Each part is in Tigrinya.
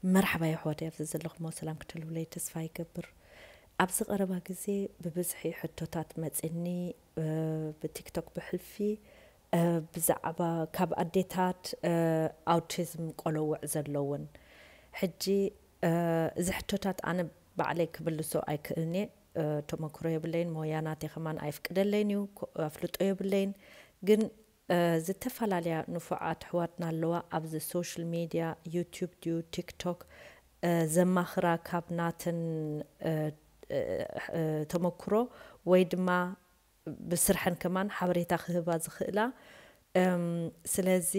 መርሓባ የሕዋተይ፣ ኣብዚ ዘለኹሞ ሰላም ክትህልውለይ ተስፋ ይገብር። ኣብዚ ቀረባ ግዜ ብብዝሒ ሕቶታት መጺኒ፣ እ፣ ብቲክቶክ ብሕልፊ፣ እ፣ ብዛዕባ ካብ ኣዴታት፣ እ፣ ኣውቲዝም ቆለውዕ ዘለውን። ሕጂ፣ እ፣ እዚ ሕቶታት ኣነ ባዕለይ ክምልሶ ኣይክእልን'የ። እ፣ ተመክሮ የብለይን፣ ሞያ ናተይ ከማን ኣይፍቅደለይን እዩ፣ ኮ-፣ ኣፍልጦ የብለይን። ግን እ፣ ዝተፈላለያ ንፉዓት ኣሕዋትና ኣለዋ ኣብዚ ሶሻል ሚድያ፣ ዩቱብ ድዩ፣ ቲክቶክ፣ እ፣ ዘማኽራ ካብ ናተን፣ እ፣ እ፣ እ፣ ተመክሮ ወይ ድማ ብስርሐን ከማን ሓበሬታ ክህባ ዝኽእላ። እም፣ ስለዚ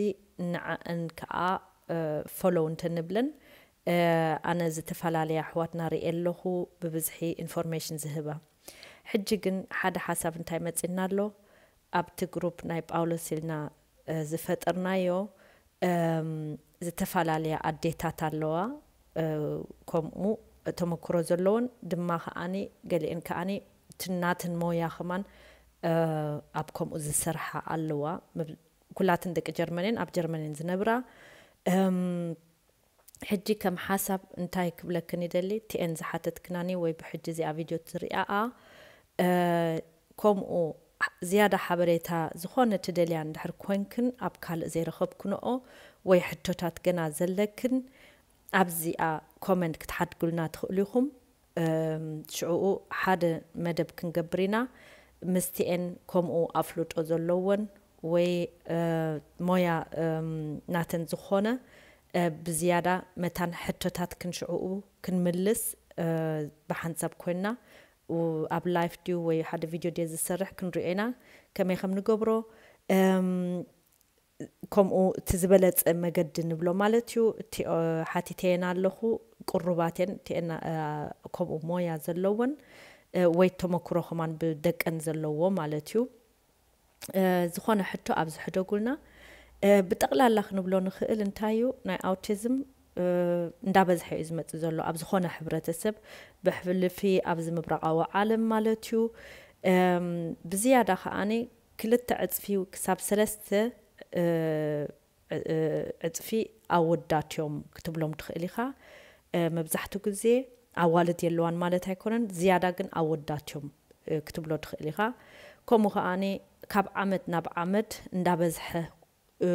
ንዐኣን ከኣ፣ እ፣ ፎሎው እንተንብለን፣ እ፣ ኣነ ዝተፈላለያ ኣሕዋትና ርእየ ኣለኹ ብብዝሒ ኢንፎርሜሽን ዝህባ። ሕጂ ግን ሓደ ሓሳብ እንታይ መጺና ኣሎ? ኣብቲ ግሩፕ ናይ ጳውሎስ ኢልና፣ እ፣ ዝፈጠርናዮ፣ እም፣ ዝተፈላለያ ኣዴታት ኣለዋ፣ እ፣ ከምኡ ተመክሮ ዘለዎን ድማ ከኣኒ ገሊአን ከኣኒ እቲ ናተን ሞያ ከማን፣ እ፣ ኣብ ከምኡ ዝሰርሓ ኣለዋ። ምብ-፣ ኩላትን ደቂ ጀርመን እየን፣ ኣብ ጀርመን እየን ዝነብራ። እም፣ ሕጂ ከም ሓሳብ እንታይ ክብለክን ይደሊ፣ ቲኤን ዝሓተትክናኒ ወይ ብሕጂ እዚኣ ቪድዮ ትሪኣኣ፣ እ፣ ከምኡ ዝያዳ ሓበሬታ ዝኾነ ትደልያ እንድሕር ኮንክን፣ ኣብ ካልእ ዘይረኸብክንኦ ወይ ሕቶታት ገና ዘለክን፣ ኣብዚኣ ኮመንት ክትሓድጉልና ትኽእሉ ኢኹም። እም፣ ሽዑኡ ሓደ መደብ ክንገብር ኢና። ምስቲኤን ከምኡ ኣፍልጦ ዘለወን ወይ፣ እ፣ ሞያ፣ እም፣ ናተን ዝኾነ፣ እ፣ ብዝያዳ መታን ሕቶታትክን ሽዑኡ ክንምልስ፣ እ፣ ብሓንሳብ ኮይንና፣ ው-፣ ኣብ ላይፍ ድዩ ወይ ሓደ ቪድዮ ድየ ዝሰርሕ ክንሪኦ ኢና ከመይ ከም ንገብሮ። እም፣ ከምኡ እቲ ዝበለጸ መገዲ ንብሎ ማለት እዩ። እቲ፣ እ፣ ሓቲተየን ኣለኹ፣ ቅሩባተን እቲኤን፣ እ፣ ከምኡ ሞያ ዘለወን፣ እ፣ ወይ ተመክሮ ከማን ብደቀን ዘለዎ ማለት እዩ። እ፣ ዝኾነ ሕቶ ኣብዚ ሕደጉልና። እ፣ ብጠቕላላ ክንብሎ ንኽእል እንታይ እዩ፣ ናይ ኣውቲዝም፣ እ፣ እንዳበዝሐ እዩ ዝመጽእ ዘሎ ኣብ ዝኾነ ሕብረተሰብ፣ ብሕልፊ ኣብዚ ምብራቓዊ ዓለም ማለት እዩ። እም፣ ብዝያዳ ከኣኒ ክልተ ዕጽፊ ክሳብ ሰለስተ፣ እ፣ እ፣ እ፣ ዕጽፊ ኣወዳት እዮም ክትብሎም ትኽእል ኢኻ። እ፣ መብዛሕትኡ ግዜ ኣዋልድ የለዋን ማለት ኣይኮነን፣ ዝያዳ ግን ኣወዳት እዮም፣ እ፣ ክትብሎ ትኽእል ኢኻ። ከምኡ ከኣኒ ካብ ዓመት ናብ ዓመት እንዳበዝሐ፣ እ፣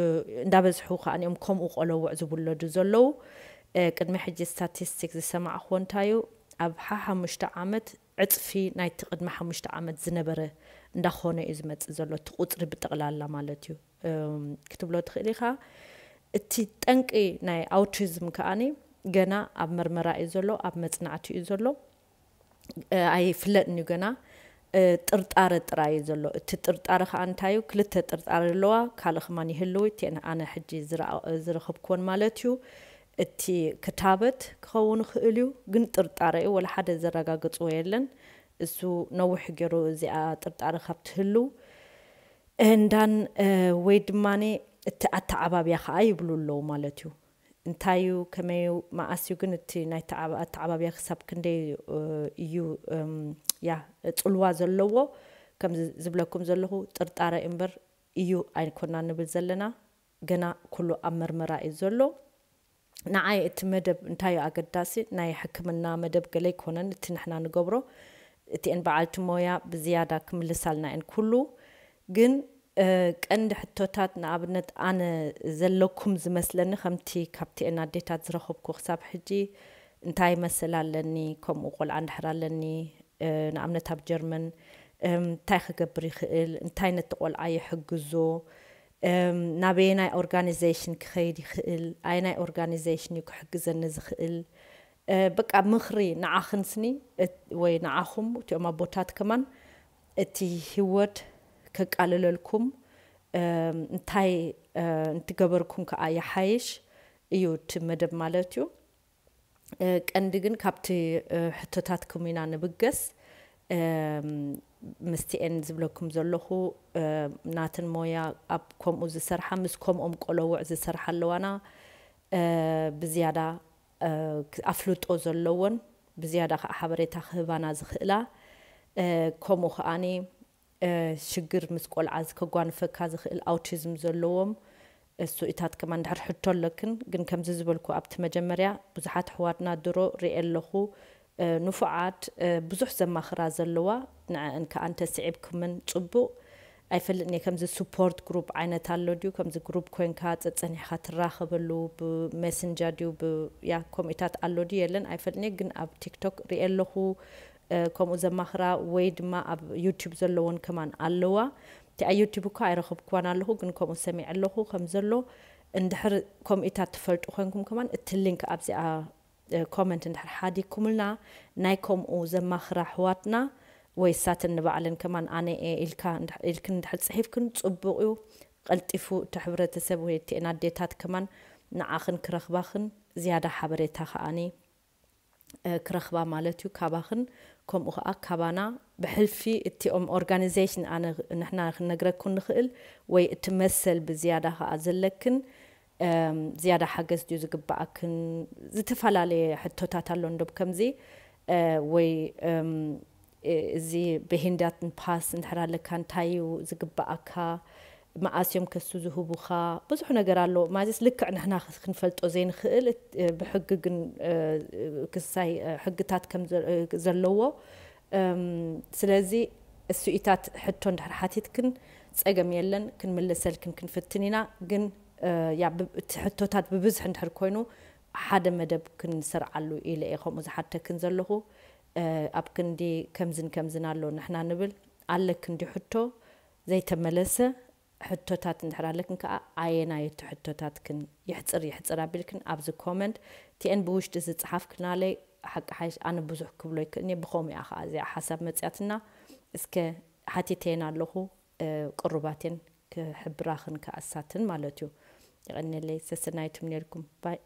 እንዳበዝሑ ከኣኒ እዮም ከምኡ ቆለውዕ ዝውለዱ ዘለዉ። እ፣ ቅድሚ ሕጂ ስታቲስቲክስ ዝሰማዕኽዎ እንታይ እዩ? ኣብ ሓሓሙሽተ ዓመት ዕጽፊ ናይቲ ቅድሚ ሓሙሽተ ዓመት ዝነበረ እንዳኾነ እዩ ዝመጽእ ዘሎ፣ እቲ ቁጽሪ ብጠቕላላ ማለት እዩ። እም፣ ክትብሎ ትኽእል ኢኻ። እቲ ጠንቂ ናይ ኣውቲዝም ከኣኒ ገና ኣብ መርመራ እዩ ዘሎ፣ ኣብ መጽናዕቲ እዩ ዘሎ። እ፣ ኣይፍለጥን እዩ ገና። እ፣ ጥርጣረ ጥራይ እዩ ዘሎ። እቲ ጥርጣረ ከኣ እንታይ እዩ? ክልተ ጥርጣረ ኣለዋ። ካልእ ከማን ይህልው፣ እቲአን ኣነ ሕጂ ዝረኣ-፣ ዝረኸብክወን ማለት እዩ። እቲ ክታበት ክኸውን ይኽእል እዩ፣ ግን ጥርጣረ እዩ። ወላ ሓደ ዘረጋገጽዎ የለን። እሱ ነዊሕ ገይሩ እዚኣ ጥርጣረ ካብ ትህልው። እንዳን፣ እ፣ ወይ ድማኒ እቲ ኣተዓባብያ ከኣ ይብሉ ኣለዉ ማለት እዩ። እንታይ እዩ፣ ከመይ እዩ፣ መኣስ እዩ፣ ግን እቲ ናይ ተዓባ-፣ ኣተዓባብያ ክሳብ ክንደይ፣ እ፣ እዩ፣ እም፣ ያ፣ ጽልዋ ዘለዎ? ከም ዝ-፣ ዝብለኩም ዘለኹ ጥርጣረ እምበር እዩ ኣይኮና ንብል ዘለና። ገና ኩሉ ኣብ መርመራ እዩ ዘሎ። ንዓይ እቲ መደብ እንታይ እዩ ኣገዳሲ፣ ናይ ሕክምና መደብ ገለ ኣይኮነን፣ እቲ ንሕና ንገብሮ፣ እቲኤን በዓልቲ ሞያ ብዝያዳ ክምልሳልና እየን ኩሉ። ግን፣ እ፣ ቀንዲ ሕቶታት፣ ንኣብነት ኣነ ዘለኩም ዝመስለኒ፣ ከምቲ ካብቲኤን ኣዴታት ዝረኸብኩ ክሳብ ሕጂ፣ እንታይ ይመስል ኣለኒ፣ ከምኡ ቆልዓ እንድሕር ኣለኒ፣ እ፣ ንኣብነት ኣብ ጀርመን፣ እም፣ እንታይ ክገብር ይኽእል፣ እንታይ ነቲ ቆልዓ ይሕግዞ፣ እም፣ ናበየናይ ኦርጋኒዜሽን ክኸይድ ይኽእል፣ ኣየናይ ኦርጋኒዜሽን እዩ ክሕግዘኒ ዝኽእል፣ እ፣ በቃ ምኽሪ ንዓኽን ስኒ፣ እት-፣ ወይ ንዓኹም እቲኦም ኣቦታት ከማን እቲ ህይወት ከቃልለልኩም፣ እም፣ እንታይ፣ እ፣ እንትገበርኩም ከኣ ይሓይሽ እዩ እቲ መደብ ማለት እዩ። እ፣ ቀንዲ ግን ካብቲ፣ እ፣ ሕቶታትኩም ኢና ንብገስ። እም፣ ምስቲኤን ዝብለኩም ዘለኹ፣ እ፣ ናተን ሞያ ኣብ ከምኡ ዝሰርሓ፣ ምስ ከምኦም ቆለውዕ ዝሰርሓ ኣለዋና፣ እ፣ ብዝያዳ፣ እ፣ ክ-፣ ኣፍልጦ ዘለዎን ብዝያዳ ከኣ ሓበሬታ ክህባና ዝኽእላ፣ እ፣ ከምኡ ከኣኒ፣ እ፣ ሽግር ምስ ቆልዓ ዝ-፣ ከጓንፈካ ዝኽእል ኣውቲዝም ዘለዎም፣ እሱ ኢታት ከማን ድሕር ሕቶ ኣለክን ግን ከምዚ ዝበልኩ ኣብቲ መጀመርያ ብዙሓት ኣሕዋትና ድሮ ርኤ ኣለኹ። ንፉዓት ብዙሕ ዘማኽራ ዘለዋ ንዕን ከኣ እንተስዒብክምን ጽቡቕ። ኣይፈልጥን እየ ከምዚ support group ዓይነት ኣሎ ድዩ? ከምዚ group ኮይንካ ጸጸኒሕካ ትራኸበሉ ብሜሰንጀር ድዩ? ያ ከምኡታት ኣሎ ድዩ የለን ኣይፈልጥን እየ። ግን ኣብ ቲክቶክ ርኤ ኣለኹ ከምኡ ዘማኽራ ወይ ድማ ኣብ ዩቱብ ዘለዎን ከማን ኣለዋ። እቲኣ ዩቱብ እኳ ኣይረኸብክዋን ኣለኹ ግን ከምኡ ሰሚዐ ኣለኹ ከም ዘሎ። እንድሕር ከምኡታት ትፈልጡ ኮይንኩም ከማን እቲ ሊንክ ኣብዚኣ ኮመንት እንድሕር ሓዲግኩምልና ናይ ከምኡ ዘማኽራ ኣሕዋትና ወይ ሳትን ንባዕለን ከማን ኣነ እየ ኢልካ ኢልክን እንድሕር ፅሒፍክን ፅቡቕ እዩ። ቀልጢፉ እቲ ሕብረተሰብ ወይ እቲአን ኣዴታት ከማን ንዓኽን ክረኽባኽን ዝያዳ ሓበሬታ ከዓኒ ክረኽባ ማለት እዩ ካባኽን። ከምኡ ከዓ ካባና ብሕልፊ እቲኦም ኦርጋኒዜሽን ኣነ ንሕና ክንነግረኩም ንኽእል ወይ እቲ መሰል ብዝያዳ ከዓ ዘለክን ዝያዳ ሓገዝ ድዩ ዝግባኣክን? ዝተፈላለየ ሕቶታት ኣሎ እንዶ ከምዚ ወይ እዚ ብሂንዳትን ፓስ እንድሕር ኣለካ እንታይ እዩ ዝግባኣካ? መኣስ እዮም ከሱ ዝህቡኻ? ብዙሕ ነገር ኣሎ ማለት ልክዕ ንሕና ክንፈልጦ ዘይንኽእል ብሕጊ ግን ክሳይ ሕግታት ከም ዘለዎ። ስለዚ እሱኢታት ሕቶ እንድሕር ሓቲትክን ፀገም የለን ክንምልሰልክን ክንፍትን ኢና። ግን እቲ ሕቶታት ብብዝሒ እንድሕር ኮይኑ ሓደ መደብ ክንሰርዓሉ ኢለ እየ ከምኡ ዝሓተክን ዘለኹ። ኣብ ክንዲ ከምዝን ከምዝን ኣሎ ንሕና ንብል ኣለክን ድዩ ሕቶ ዘይተመለሰ ሕቶታት እንድሕር ኣለክን ከዓ ኣየናይ እቲ ሕቶታትክን ይሕፅር ይሕፅር ኣቢልክን ኣብዚ ኮመንት ቲኤን ብውሽጢ ዝፅሓፍክናለይ ሓቂ ሓይሽ ኣነ ብዙሕ ክብሎ ይክእልኒ። ብኸምኡ እያ ከዓ እዚኣ ሓሳብ መፅያትና። እስከ ሓቲተየን ኣለኹ ቅሩባትን ክሕብራኽን ክኣሳትን ማለት እዩ። ይቐንየለይ ሰሰናይቱም ነርኩም ባይ